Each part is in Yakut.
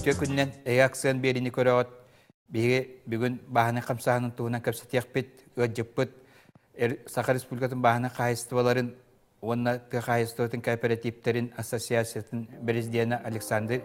Үтүө күнүнэн эйэ акциан биэриини көрөҕүт. Биһиги бүгүн бааһынай хамсааһынын туһунан кэпсэтиэхпит, ыалдьыппыт Саха Республикатын бааһынай хаһаайыстыбаларын уонна тыа хаһаайыстыбатын кооперативтэрин ассоциациятын президенэ Александр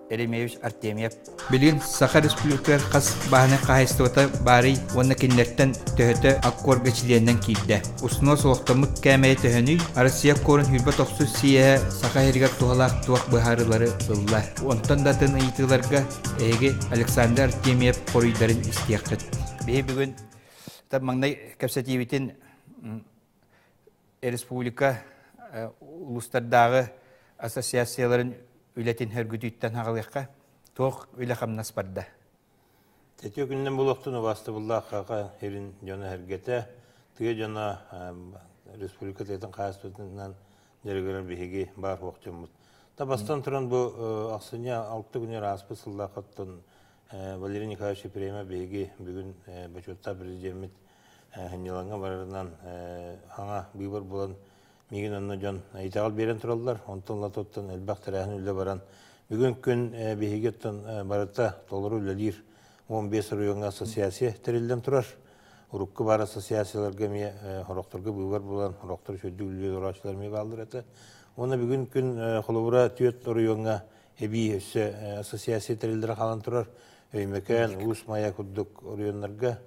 Еремеевич Артемьев. Билигин Саха Республикатыгар хас бааһынай хаһаайыстыбата баарый уонна кинилэртэн төһөтө аккорга чилиэнинэн киирдэ? Усунуос олохтоммут кээмэйэ төһөнүй? Россия аккорун сүүрбэ тохсус сийиэһэ Саха сиригэр туһалаах туох быһаарыылары ылла? Онтон да атын ыйытыыларга эһиги Александр Артемьев хоруйдарын истиэххит. Биһи бүгүн маҥнай кэпсэтиибитин республика улуустардааҕы ассоциацияларын үлэтин хөргүтүүттэн хаҕалыахха туох үлэ-хамнас барда? Тетиө күнүнэн булуохтун убаастабыллаах Хака сирин дьоно-сэргэтэ, тыа дьоно республика тыатын хаһаайыстыбатынан дьарыгырар биһиги баар суох дьоммут. Табастан туран бу ахсынньы алта күнүгэр ааспыт сыллаахыттан Валерий Николаевич Ефремов биһиги бүгүн бочуоттаах президеммит сынньалаҥҥа барарынан хаҥа быыбар буолан миигин онно дьон итэҕэл биэрэн тураллар. Онтон латоттан элбэх тэрээһин үлэ баран бүгүн күн биһиги оттон барыта толору үлэлиир 15 оройуоҥҥа ассоциация тэриллэн турар. Урукку баар ассоциацияларга эмиэ сорохторго быыбар буолан, сорохтор үчүгэйдик үлэлиир олорооччулар эмиэ бааллар этэ. Уонна бүгүн күн холобура түөрт оройуоҥҥа эбии өссө ассоциация тэриллэрэ хаалан турар. Өймөкөөн, Уус Майа курдук оройуоннарга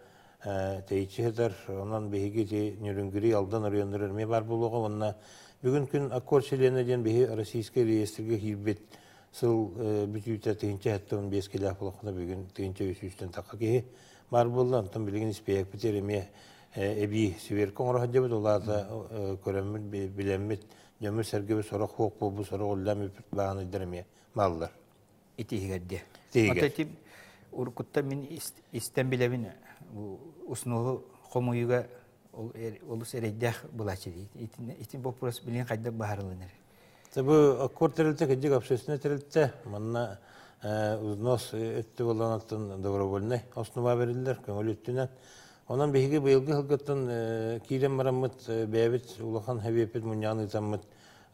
тэйиччи сытар. Онон биһиги ити Нерюнгри, Алдан оройуоннара эмиэ баар буолуоҕа. Уонна бүгүн күн Аккор чилиэнэ диэн биһи Российскай реестргэ киирбит сыл бүтүүтэ 1075 килээх буолаххына бүгүн 1300-тэн тахха киһи баар буолла. Онтон билигин испиэһэкпитигэр эмиэ эбии сверка оҥоро сылдьабыт. Ол аата көрөммүт, билэммит, дьоммут-сэргэбит сорох суох буолбут, сорох үллээн бүппүт бааһынайдар эмиэ бааллар. Ити иһигэр диэ. Ото ити уруккуттан мин истэн билэбин усунуоһу хомуйууга олус эрэйдээх булааччы дии. Ити боппуруос билигин хайдах быһаарылынар? Бу аккор тэрилтэ кырдьык общественнай тэрилтэ. Манна взнос өттү буолан добровольнай основа бериллэр көҥүл өттүнэн. Онон биһиги быйылгы сылгыттан киирэн бараммыт бэйэбит улахан хэбиэппит мунньаҕын ыытаммыт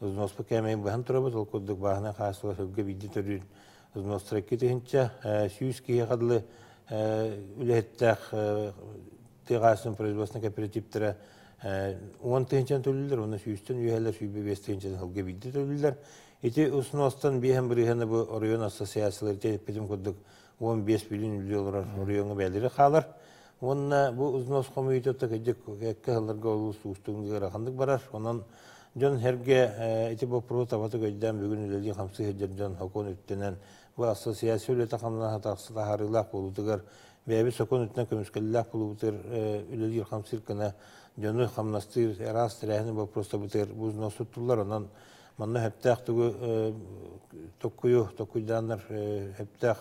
Взноспут кээмэйин быһан турабыт, ол курдук бааһынай хаһаайыстыба сылга биирдэ төрүүр взностара 2000 100 киһиэхэ дылы үлэһиттээх тыа хаһаайыстыбатын производственнай кооперативтара 10 тыһыынчаны төлүүллэр уонна сүүстэн үөһэлэр 105 тыһыынчаны сылга биирдэ төлүүллэр. Ити усунуостан биэһэн бырыһыана бу оройуон ассоциациялары эппитим курдук 15 бүлүүн үлэлии олорор оройуоҥҥа бэйэлэрэ хаалар. Уонна бу взнос хомуйуута кырдьык кэккэ сылларга олус уустук ыараханнык барар. Онон дьон сэргэ ити боппуруоһу табатык өйдөөн бүгүн үлэлии-хамсыы сылдьар дьон сокуон үктэнэн бу ассоциация үлэтэ хамнаһа таһаарыылаах буолуутугар бэйэбит сокуон өттүнэн көмүскэллээх буолуубутугар үлэлиир-хамсыыр гына дьону хамнастыыр араас тэрээһин боппуруостарбытыгар бу взнос туттуллар. Онон манна сөптөөх тугу токкуйу токкуйдааннар сөптөөх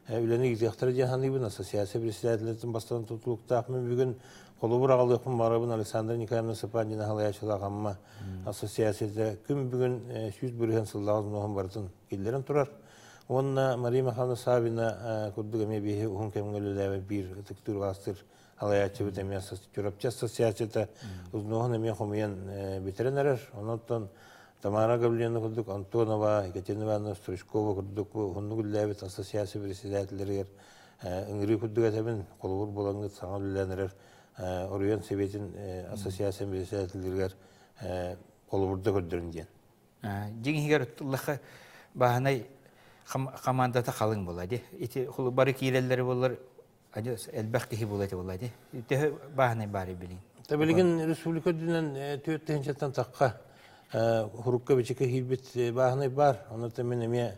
үлэни ыытыахтара диэн саныыбын. Ассоциация председателин бастан тутулуктаах мин бүгүн холобур аҕалыахпын баҕарабын Александра Николаевна Сапандина салайааччылаах Амма ассоциацията күн бүгүн 100% сыллааҕы взноһун барытын киллэрэн турар. Уонна Мария Михайловна Савина курдук эмиэ биһи уһун кэмҥэ үлэлээбит биир ытыктыыр убаастыыр салайааччыбыт эмиэ Чурапчы ассоциацията взноһун эмиэ хомуйан бүтэрэн эрэр. Онон Тамара Гаврильевна курдук Антонова, Екатерина Ивановна Стручкова курдук уһуннук үлэлээбит ассоциация председателлэригэр ыҥырыы курдук этэбин, холобур буолаҥҥыт саҥа үлэлээн эрэр оройуон сэбиэтин ассоциация председателлэригэр холобурда көрдөрүн диэн. Дьиҥ иһигэр ыллахха бааһынай хамаандата халыҥ буолла дии. Ити бары киирэллэри буоллар элбэх киһи буолла этэ буолла дии. Төһө бааһынай баары билин? Та билигин республика үрдүнэн түөрт тыһыынчаттан тахха хурукка бичикэ киирбит бааһынай бар. Онон мин эмиэ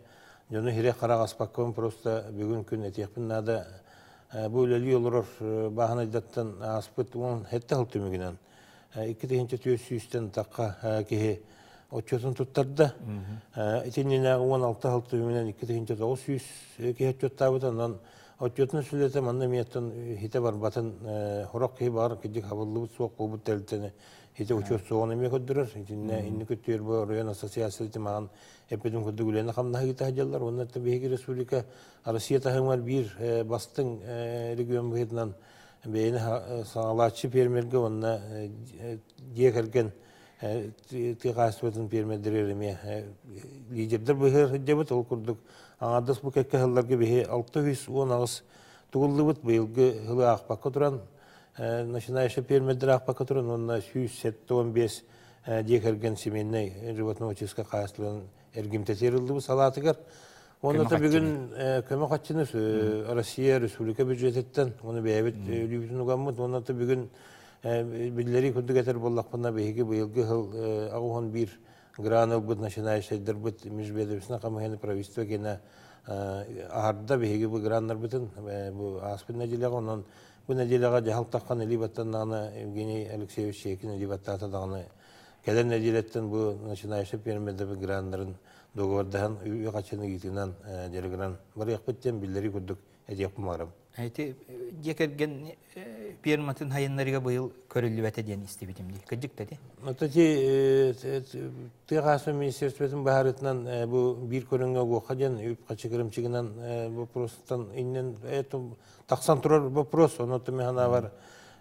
дьону хире харах аспаккабын просто бүгүн күн этиэхпин наада. Бу үлэлии олорор бааһынайдартан ааспыт 17 сыл түмүгүнэн 2400-тэн тахха киһи отчуотун туттарда. Итиннинээҕи 16 сыл түмүгүнэн 2900 киһи отчуоттаабыт. Онон Отчуотун сүлэтэ манна эмиэттэн хитэ барбатын сорох киһи баҕар кидик хабыллыбыт суох буолбут тэрилтэни хитэ учуот суоҕун эмиэ көрдөрөр. Итиннэ инники өттүгэр бу оройуон ассоциацията маҕан эппитим курдук үлэни хамнаһы ыыта сылдьаллар. Уонна биһиги республика Россия таһымыгар биир бастыҥ регион быһыытынан бэйэни саҥалааччы фермергэ уонна дьиэ кэргэн тыа хаһаайыстыбатын фермердэригэр эмиэ лидердэр быһыар сылдьабыт. Ол курдук аҥаардас бу кэккэ сылларга биһи 618 тугуллубут быйылгы сылы аахпакка туран начинающий фермердэр аахпакка туран уонна 175 дьиэ кэргэн семейнай животноводческай хаһаайыстыбанан эргимтэтигэр ыллыбыт салаатыгар. Уонна бүгүн көмө хаччыны Россия республика бюджетиттэн уонна бэйэбит өлүүбүтүн угаммыт уонна бүгүн биллэрии курдук этэр буоллахпына биһиги быйылгы сыл 81 гран ылбыт начинающайдарбыт межведомственнай хамыһыйаны правительство гена аһарда биһиги бу граннарбытын бу ааспыт нэдиэлэҕэ онон бу нэдиэлэҕэ дьаһал таххан илии баттаннаҕына Евгений Алексеевич Чекин илии баттаата даҕаны кэлэр нэдиэлэттэн бу начинающий фермердэр граннарын договордаһан ү хаччыны ыытыынан дьарыгыран барыахпыт диэн биллэрии курдук этиэхпин баҕарабын. Ити дьиэ кэргэн ферматын хайыннарыга быйыл көрүллүбэтэ диэн истибитим дии. Кырдьык да ити? Ити тыа хаһаайыстыба министерствотын быһаарыытынан бу биир көрүҥҥэ угуохха диэн үп хаччы кырымчыгынан вопростан иннин тахсан турар вопрос. Онон мин санаабар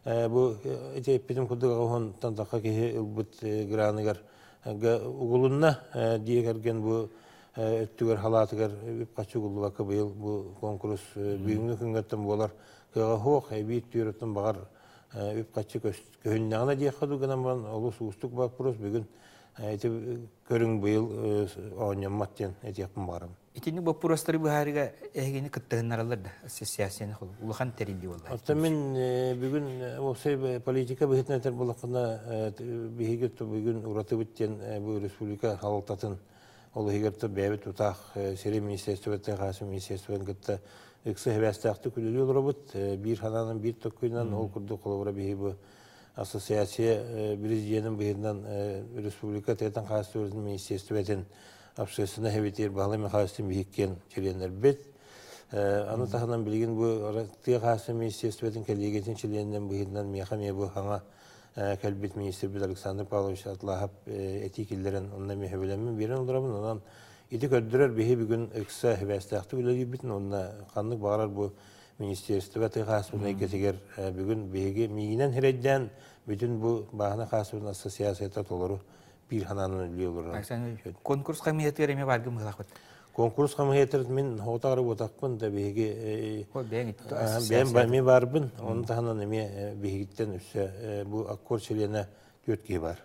бу ити эппитим курдук аҕыһын тантахха киһи ылбыт граныгар угулунна дьиэ кэргэн бу өттүгэр халаатыгар үп-харчы угуллубакка быйыл бу куонкурус бүгүҥҥү күҥҥэттэн буолар кыаҕа суох эбии түөрөттөн баҕар үп-харчы көһүннэҕинэ диэххэ дуу гынан баран олус уустук боппуруос бүгүн ити көрүҥ быйыл оонньоммот диэн этиэхпин баҕарабын. Итинник боппуруостары быһаарыыга эһигини кыттыһыннараллар да ассоциацияны улахан тэриллии буолла. Оттон мин бүгүн уопсай политика быһыытынан этэр буоллахпына биһиги бүгүн уратыбыт диэн бу республика салалтатын ол иһигэр бэйэбит тутаах сири министерствоттан хаасы министерствотын кытта ыкса сибээстээхтик үлэлии олоробут. Биир санаанан биир токкуйунан ол курдук холобура биһи бу ассоциация президенин быһыытынан республика тыатын хаачыстыбатын министерствотын общественнай сэбиэтигэр Баһылай Михайловичтыын биһиккиэн чилиэннэрбит. Аны таһынан билигин бу тыа хаһаайыстыба министерствотын кэллиэгэтин чилиэнинэн быһыытынан миэхэ эмиэ бу саҥа кэлбит министрбит Александр Павлович Атлахов этии киллэрэн онно эмиэ сөбүлэммин биэрэн олоробун. Онон ити көрдөрөр биһи бүгүн ыкса сибээстээхтик үлэлиирбитин уонна ханнык баҕарар бу министерство тыа хаһаайыстыбатын эйгэтигэр бүгүн биһиги миигинэн сирэйдээн бүтүн бу бааһына хаһаайыстыбатын ассоциацията толору биир санаанан үлэлии олорор. Александр конкурс хамыыһыйатыгар эмиэ бааргын быһалаахпыт. Конкурс хамыыһыйатыгар мин хоҕутаҕары буотахпын да биһиги бэйэм эмиэ баарбын. Ону таһынан эмиэ биһигиттэн өссө бу аккор чилиэнэ түөрт киһи бар.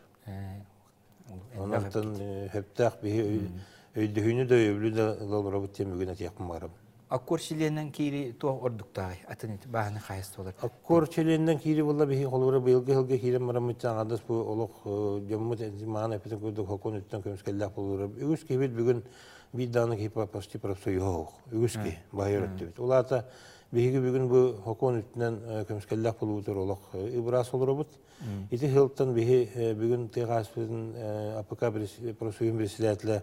Онон сөптөөх биһи өйдөһүүнү да өйөбүлү да ыла олоробут диэн бүгүн этиэхпин баҕарабын. Аккор чилиэнинэн киири туох ордуктааҕый? Атын бааһынай хаһаайыстыбалар. Аккор чилиэнинэн киири буолла биһи холобура быйылгы сылга киирэн бараммыт аҥардас бу олох дьоммут маан эппитин курдук сокуон өттүнэн көмүскэллээх буолуура. Үгүс киһибит бүгүн биир даҕаны киһи почти профсоюһа суох. Үгүс киһи баһыйар өттүбүт. Ол аата биһиги бүгүн бу сокуон өттүнэн көмүскэллээх буолуутугар олох ыбыраас олоробут. Ити сылтан биһи бүгүн тыа хаһаайыстыбатын АПК профсоюһун председателэ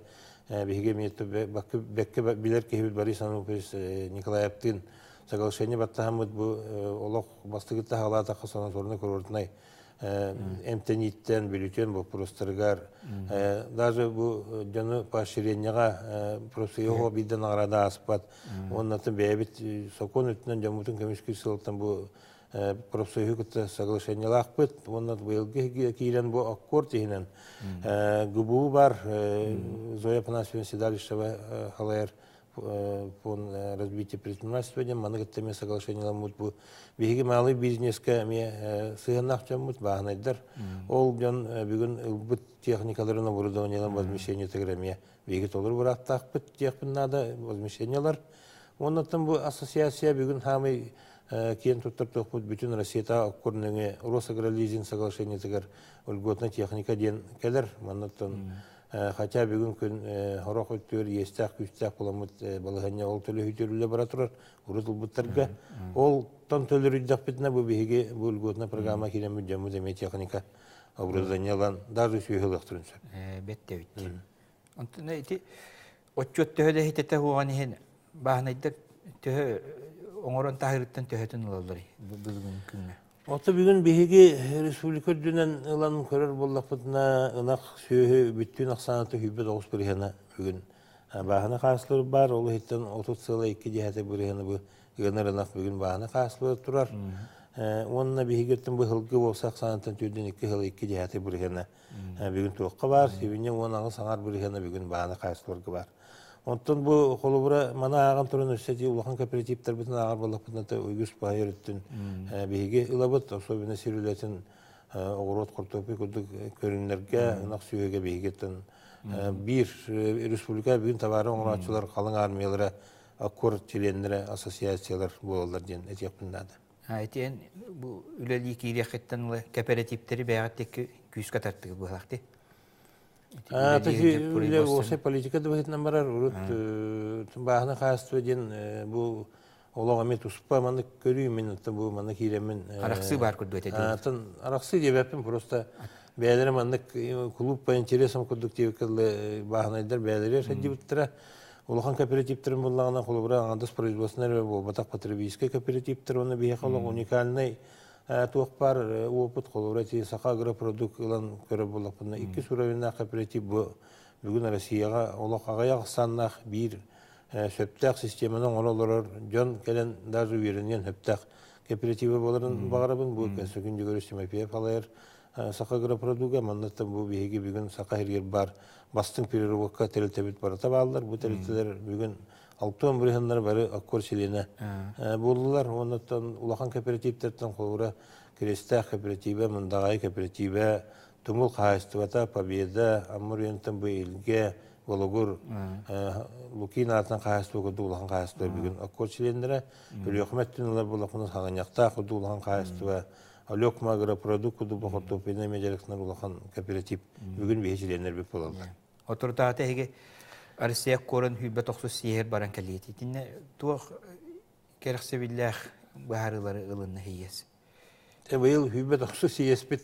биһиги эмиэ бэккэ билэр киһибит Борис Ануфриевич Николаевтыын соглашение баттаһаммыт бу олох бастакы таһаалаатахха санаторно-курортнай эмтэнииттэн бүлүтүөн боппуруостарыгар даже бу дьону поощрениеҕа профсоюһу биирдэ наҕараада ааспат уонна бэйэбит сокуон өттүнэн дьоммутун көмүскүүр сылтан бу профсоюһу кытта соглашениелаахпыт уонна быйылгы киирэн бу аккорд иһинэн ГБУ бар Зоя Афанасьевна Седалищева халайар фонд развития предпринимательства диэн маны кытта эмиэ соглашениеламмыт бу биһиги малый бизнеска эмиэ сыһыаннаах дьоммут бааһынайдар ол дьон бүгүн ылбыт техникаларын оборудованиеларын возмещениетыгар эмиэ биһиги толору бырааптаахпыт диэхпин наада возмещениелар уоннаттан бу ассоциация бүгүн хаамый киэн туттар туохпут бүтүн Россията оккур нөҥүө Росагролизинг соглашениетыгар льготная техника диэн кэлэр. Маннаттан хотя бүгүн күн хорох өттүгэр иэстээх күүстээх буламмыт балаһыанньа ол төлөһүтүрүлэ бара турар урут ылбыттарга. Ол тон төлөрүйдэхпитинэ бу биһиги бу льготная программа киирэммит дьоммут эмиэ техника оборудование ылан даже сүөһү ылыахтарын сөп. Бэттэ бит. Онтон ити отчуот төһө да иһитэтэ уоҕан иһин бааһынайдар төһө оҥорон таһырыттан төһөтүн ылалларый бүгүн күҥҥэ? Ото бүгүн биһиги республика үрдүнэн ылан көрөр буоллахпытына ынах сүөһү бүттүүн ахсааната 109 бырыһыана бүгүн бааһына хаалсылар бар. Ол иһиттэн 30 сыла 2 десятый бырыһыана бу ыанар ынах бүгүн бааһына хаалсылар турар. Уонна биһигиттэн бу сылгы уопсай ахсаанынан 42 сыл 2 бырыһыана бүгүн туохха баар, сибинньэ 18 аҥар бырыһыана бүгүн бааны хаайыстыбаларга баар. Онтон бу холобура маны ааҕан туран өссө ити улахан кооперативтарбытын ааҕар буоллахпытына үгүс баай өрүттүн биһиги ылабыт, особенно сир үлэтин оҕуруот хортуоппуй курдук көрүҥнэргэ, ынах сүөһүгэ биһигиттэн биир республика бүгүн табаары оҥорооччулар халыҥ армиялара аккор чилиэннэрэ ассоциациялар буолаллар диэн этиэхпин наада. Этиэн бу үлэлии киириэххиттэн ыла кооперативтэри бэйэҕит күүскэ тартыгы быһалахты. Үлэ уопсай политика да быһыытынан барар. Урут бааһына хаастыба диэн бу олох эмиэ туспа маннык көрүү мин бу манна киирэммин арахсыы баар курдук этэ атын арахсыы диэбэппин просто бэйэлэрэ маннык клуб по интересам курдук диэбиккэ бааһынайдар бэйэлэригэр сылдьыбыттара улахан кооперативтэрин буллаҕына холобура аҥардас производственнай буолбатах потребительскай кооперативтэр уонна биһиэхэ олох уникальнай туох баар опыт холобура ити саха агропродукт ылан көрөр буоллахпына иккис уровеннаах кооператив бу бүгүн Россияҕа олох аҕыйах ахсааннаах биир сөптөөх системаны оҥоро олорор дьон кэлэн даже үөрэниэн сөптөөх кооперативы буоларын баҕарабын бу Көнсөкүн Дьөгүрүс Тимофеев салайар Саха агропродуга манныттан бу биһиги бүгүн Саха сиригэр баар бастыҥ переработка тэрилтэбит барыта бааллар бу тэрилтэлэр бүгүн алтуон бырыһыннары бары аккор чилиэнэ буоллулар уоннаттан улахан кооперативтэртэн холобура Крестээх кооперативэ Мындаҕайы кооперативэ Тумул хаһаайыстыбата Победа Аммыр үйэнтэн бу Илгэ Болугур Лукин аатынан хаһаайыстыба курдук улахан хаһаайыстыба бүгүн аккор чилиэннэрэ Өлүөхүмэ өттүн ылар буоллахпына Хаҕынньахтаах курдук улахан хаһаайыстыба Алекма агропродукт курдук хортуоппуйунан эмиэ дьарыктанар улахан кооператив бүгүн биһи чилиэннэрбит буолаллар. Отурутаата эһиги Россия куоран хүйбэ тохсус сиэһэр баран кэлиэт. Итиннэ туох кэрэхсэбиллээх быһаарыылары ылынна хийэс? Быйыл хүйбэ тохсус сиэспит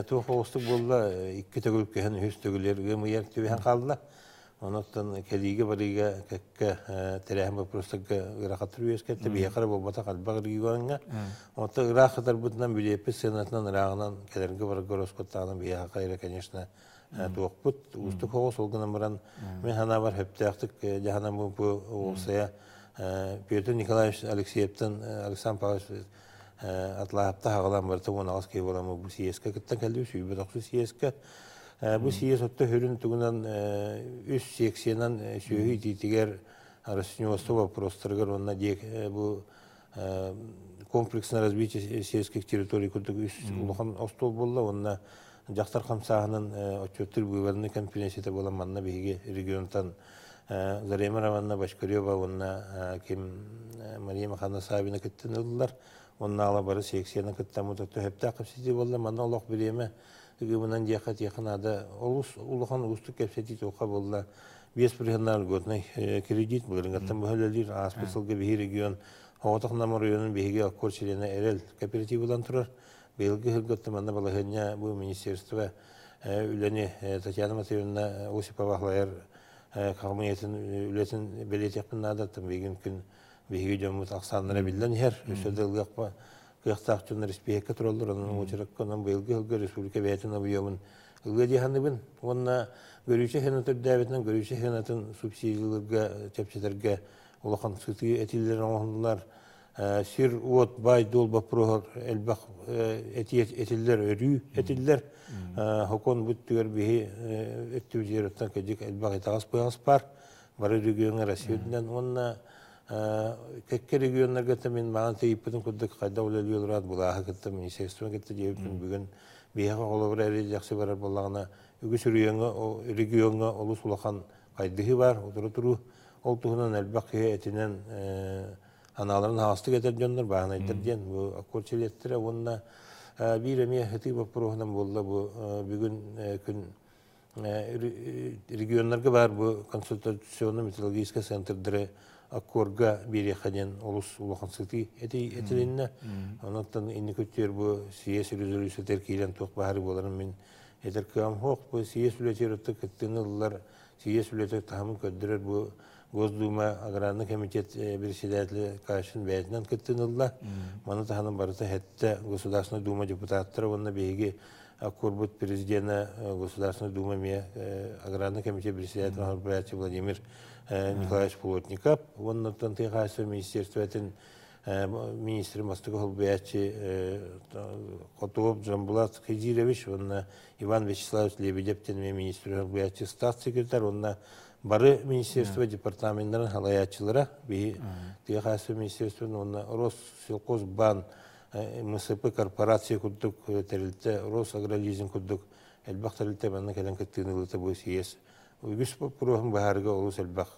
туох оҕустук буолла икки төгүл көһөн үһүс төгүлэр ыам ыйар түбэһэн хаалла. Онон кэлиигэ барыыга кэккэ тэрээһин боппуруостарга ыарахаттар үөскэттэ. Биһиэхэ эрэ буолбатах элбэх региоҥҥа. Онтон ыраах сытарбытынан билиэппит сыанатынан ырааҕынан кэлэргэ барарга ороскуоттааҕынан биһиэхэ эрэ, конечно, туохпут уустук оҕус ол гынан баран мин санаабар сөптөөхтүк дьаһанаммын бу уопсайа Петр Николаевич Алексеевтан Александр Павлович Атлаһапта хаҕалаан барыта 18 киһи буоламмыт бу съезкэ кыттан кэллибит 130 съезкэ бу съезд отто сүрүн тугунан үс секциянан сүөһү итиитигэр растениеводство вопростарыгар уонна бу комплексное развитие сельских территорий курдук үс улахан остуол буолла уонна дьахтар хамсааһынын отчуоттуур быыбарный конференцията буолан манна биһиги регионтан Зарема Романовна Бочкарева уонна ким Мария Михайловна Савина кыттан ыллылар. Уонна ала бары секцияны кыттаммыт өттө кэпсэтии буолла. Манна олох бириэмэ ыгымынан диэхэ тиэхэ наада. Олус улахан уустук кэпсэтии туохха буолла. Биэс бырыһыаннаах льготный кредит былырыҥҥаттан быһа ааспыт сылга биһи регион Оҕотох Нам оройуонун биһиги Аккор чилиэнэ Эрэл кооператив ылан турар. Быйылгы ыһыргыттан манна балаһыанньа бу министерство үлэни Татьяна Матвеевна Осипова салайар хамыйатын үлэтин бэлиэтиэхпин наада. Билигин күн биһиги дьоммут ахсааннара биллэн иһэр. Өссө да ылыахпа кыахтаах дьоннор испииһэккэ тураллар. Онон уочаракка онон быйылгы ыһылга республика бэйэтин объемун ылыа дии саныыбын. Уонна көрүүчү сыаната үрдээбитинэн көрүүчү сыанатын субсидиялыырга чэпчэтэргэ улахан сытыы этиилэр оҥоһуллар. Сир уот баай дуол боппуруоһар элбэх этиллэр, өрүү этиллэр. Хокон бүттүгэр биһи өттүбүтүгэр кэдик элбэх итаҕас быһаҕас баар. Бары региоҥҥа Россия үрдүнэн уонна кэккэ регионнарга мин маҕан тыйыппытын курдук хайдах үлэлии олораат былааһы кытта министерство кытта диэбиппин бүгүн биһиэхэ холобура эрэ барар буоллаҕына үгүс региоҥҥа олус улахан хайдыһыы баар утары туруу ол туһунан элбэх киһи этинэн анааларын аһаҕастык этэр дьоннор бааһынайдар диэн бу аккор чилиэттэрэ уонна биир эмиэ сытыы боппуруоһунан буолла бу бүгүн күн регионнарга баар бу консультационно-методологическай центрдары аккорга биэриэххэ диэн олус улахан сытыы этилиннэ. Онон инники өттүгэр бу съезд резолюциятыгар киирэн туох баһары буоларын мин этэр кыам суох. Бу съезд үлэтигэр кыттыыны ыллар съезд үлэтэ таһымын көрдөрөр бу Госдума аграрный комитет председателя Кашин бэйэтинэн кыттыыны ылла. Маны таһынан барыта хэттэ Государственная Дума депутаттара уонна биһиги Аккорбут президена Государственная Дума эмиэ аграрный комитет председателя Владимир Николаевич Плотников уонна тыа хаһаайыстыба министерствотын министрин бастакы холбуйааччы Хотугуп Жамбулат Хизирович уонна Иван Вячеславович Лебедев диэн министр холбуйааччы статс-секретарь уонна бары министерство департаменнарын халайааччылара биһи тыа хаһаайыстыба министерствотын уонна Россельхозбаан МСП корпорация курдук тэрилтэ Росагролизинг курдук элбэх тэрилтэ манна кэлэн кыттыыны ылыта бу съезд үгүс боппуруоһун быһаарыга олус элбэх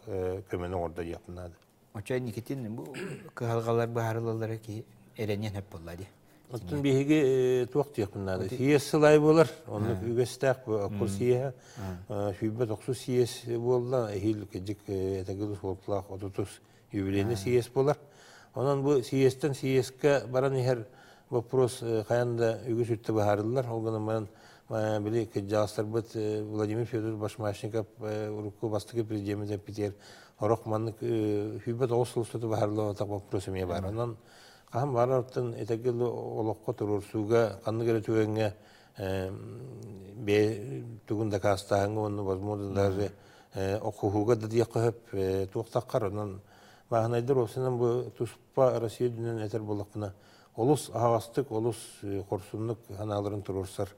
көмөнү оҥордо диэхпин наада. Оччо инникитин бу кыһалҕалар быһаарылаллара киһи эрэниэн сөп буолла дии. Оттон биһиги туох диэхпин наада. Съезд сылай буолар. Оннук үгэстээх бу аккур съеһэ. 190 съезд буолла. Эһиил кыдьык этэгил суолталаах 30 юбилейный съезд буолар. Онон бу съездтэн съездка баран иһэр вопрос хайан да үгүс үттэ быһаарыллар. Ол гынан баран били кыдьаҕастарбыт Владимир Федорович Башмашников урукку бастакы президеммит эппитигэр орох маннык 109 сыл устата быһаарыллыбатах вопрос эмиэ баар. Онон хаһан баарартан этэгил олоххо туруорсууга ханнык эрэ түгэҥҥэ бэйэ тугун дакаастааһыҥҥа уонна возможно даже охуһууга да диэххэ сөп туохтаххар онон бааһынайдар уопсайынан бу туспа Россия үрдүнэн этэр буоллахпына олус аһаҕастык олус хорсуннук санааларын туруорсар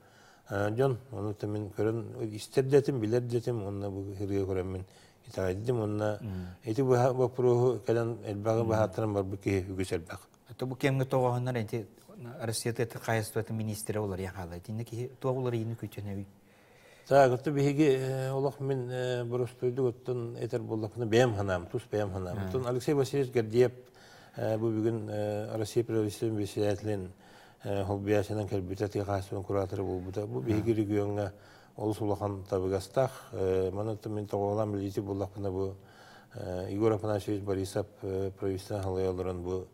дьон ону мин көрөн истэр да этим билэр да этим уонна бу ырыа көрөммүн итэҕэйдим уонна ити боппуруоһу кэлэн элбэҕи быһааттаран барбыт киһи үгүс элбэх. То бу кэмҥэ тоҕоһуннар ити Россия тыатын хаһаайыстыбатын министрэ уларыйан хаалла. Итиннэ киһи туох уларыйыыны күтүнэбий? Так, это биһиги олох мин боростуойдук оттон этэр буоллахпына бэйэм санаам, тус бэйэм санаам. Оттон Алексей Васильевич Гордеев бу бүгүн Россия правительствотын председателин холбуйааччынан кэлбитэ, тыа хаһаайыстыбатын кураторы буолбута. Бу биһиги региоҥҥа олус улахан табыгастаах. Манан мин тоҕоолоон билиити буллахпына бу Егор Афанасьевич Борисов правительствоны халайа олорон бу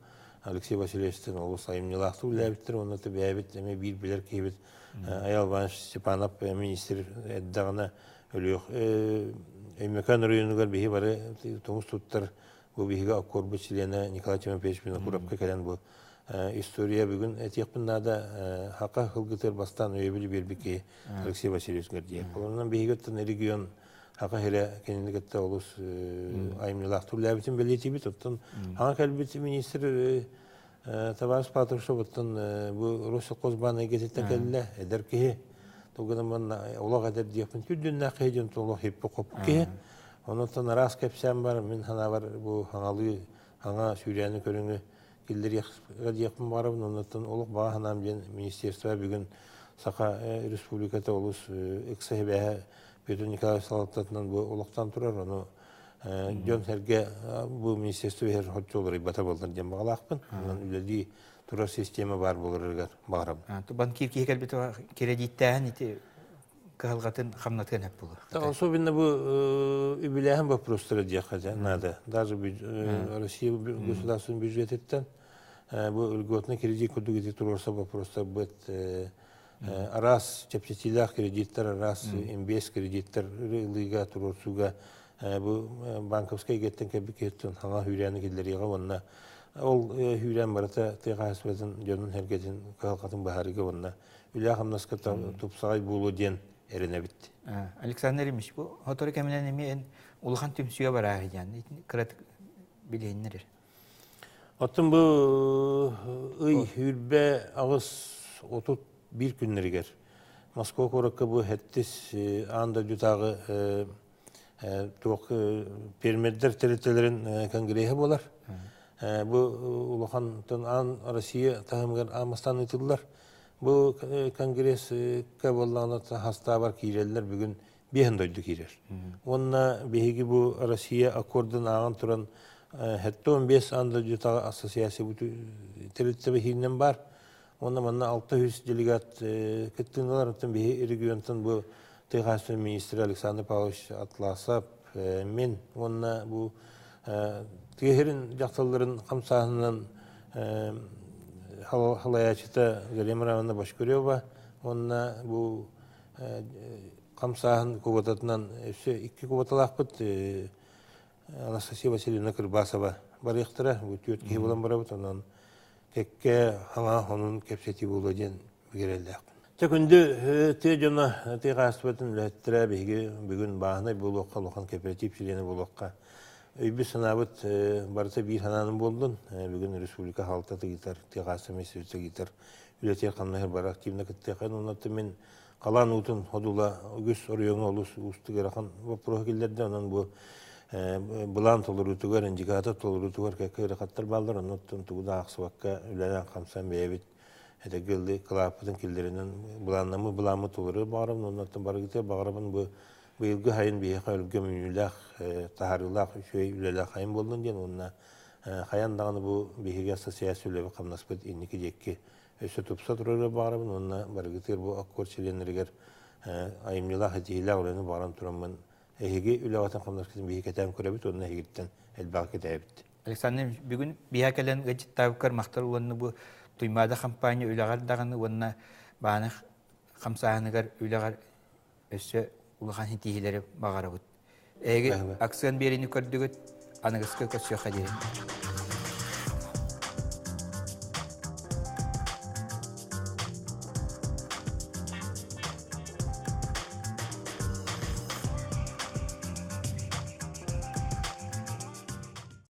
Алексей Васильевичтан олус айымньылаахтык үлэлээбиттэр уонна бэйэбит эмиэ биир билэр киһибит Аял Иванович Степанов министр эрдэҕинэ Өлүөх Өймөкөөн оройуонугар биһи бары тумус туттар бу биһиги оккуорбут чилиэнэ Николай Тимофеевич Винокуровка кэлэн бу история бүгүн этиэхпин наада хака кылгытыр бастаан өйөбүлү биэрбит киһи Алексей Васильевич Гордеев. Онон биһиги оттон регион хака сирэ кинини кытта олус айымньылаахтык үлэлээбитин бэлиэтиибит. Оттон хаҥа кэлбит министр Табарыс Патрушев оттон бу Россельхозбаан эйгэтиттэн кэллэ, эдэр киһи. Тугунан олох эдэр диэхпин түрдүннээх киһи диэн олох хиппи-хоппу киһи. Онон араас кэпсээн бар, мин санаабар бу хаҥалыы хаҥа сүүрээни көрүҥү киллэриэххэ диэхпин баҕарабын. Оннуттан олох баҕа санаам диэн министерство бүгүн Саха Республиката олус ыкса сибээһэ Петр Николаевич салалтатынан бу олохтон турар. Ону дьон-сэргэ бу министерство иһэр хоччу уларыйбата буоллар диэн баҕалаахпын. Онон үлэлии турар система баар буоларыгар баҕарабын. Банкир киһи кэлбит кирэдииттээһин ити кыһалҕатын хамнатыан сөп буолуо. Особенно бу үбүлээһин вопростара диэххэ надо. Даже Россия государственный бюджетиттен бу льготный кредит курдук ити туруорса вопростар быт араас чэпчэтиилээх кредиттэр, араас инвест кредиттэр ылыыга туруорсууга бу банковскай эйгэттэн кэлбит киһиттэн хаҥа хүүрээни киллэриэҕэ уонна ол хүүрээн барыта тыа хаһаайыстыбатын дьонун-сэргэтин кыһалҕатын быһаарыыга уонна үлэ-хамнаска тупсаҕай буолуо диэн эрэнэбит. Александр Ильич, бу сотору кэминэн эмиэ эн улахан түмсүүгэ барааһы диэн кыратык билиһиннэрэр. Оттон бу ый 28 31 күннэригэр Москва куоракка бу сэттис аан дойдутааҕы туох фермердэр тэрилтэлэрин конгреһа буолар. Бу улахан аан Россия таһымыгар аан бастаан ыытыллар. Бу конгресска буоллаҕына хастаабар киирэллэр бүгүн биэһин дойду киирэр. Уонна биһиги бу Россия аккордун ааҕан туран 75 аан дойдутааҕы ассоциация тэрилтэ биһиинэн баар. Уонна манна 600 делегат кыттыылар. Оттон биһи регионтан бу тыа хаһаайыстыбатын министрэ Александр Павлович Атласов, мен уонна бу тыа сирин дьахталларын хамсааһынынан халайааччыта Галина Романовна Башкурева уонна бу хамсааһын кубататынан өссө икки кубаталаахпыт Анастасия Васильевна Кырбасова барыахтара. Бу түөрт киһи буолан барабыт. Онон кэккэ хаҥа хонун кэпсэтии буолуо диэн бигэрэллээхпин. Чэ күндү тыа дьоно, тыа хаһаайыстыбатын үлэһиттэрэ биһиги бүгүн бааһынай буолуохха, улахан кооператив чилиэнэ буолуохха. Өйбүт-санаабыт барыта биир санаанан буоллун. Бүгүн республика хаалтата гитар, тыаҕааса мессибитэ гитар үлэтигэр хамнаһыр бары активно кыттыахайын. Онон мин халаан уутун ходула үгүс оройуоҥҥа олус уустук ыарахан боппуруоһу киллэрдэ. Онон бу былаан толоруутугар, индикатор толоруутугар кэккэ ыарахаттар бааллар. Онон тугу да аахсыбакка үлэлээн хамсан бэйэбит этэгилли кылааппытын киллэринэн былааннаммыт былааммыт толору баҕарабын. Онон барыгытыгар баҕарабын бу быйылгы хайын биһиэхэ өлгөм үүнүүлээх, таһаарыылаах үчүгэй үлэлээх хайын буоллун диэн уонна хайан даҕаны бу биһиги ассоциация үлэбит хамнаспыт инники диэки өссө тупса турарыгар баҕарабын уонна барыгытыгар бу аккорд чилиэннэригэр айымньылаах этиилээх үлэни баҕаран тураммын эһиги үлэҕитин хамнаскытын биһиги кэтээн көрөбүт уонна эһигиттэн элбэҕи кэтээбит. Александр бүгүн биһа кэлэн ыалдьыттаабыккар махтал уонна бу Туймаада хампаанньа үлэҕэр даҕаны уонна бааны хамсааһыныгар үлэҕэр өссө улахан ситиһиилэри баҕарабыт. Эһиги акциан биэриини көрдүгүт, аныгыскы көрсүөххэ диэри.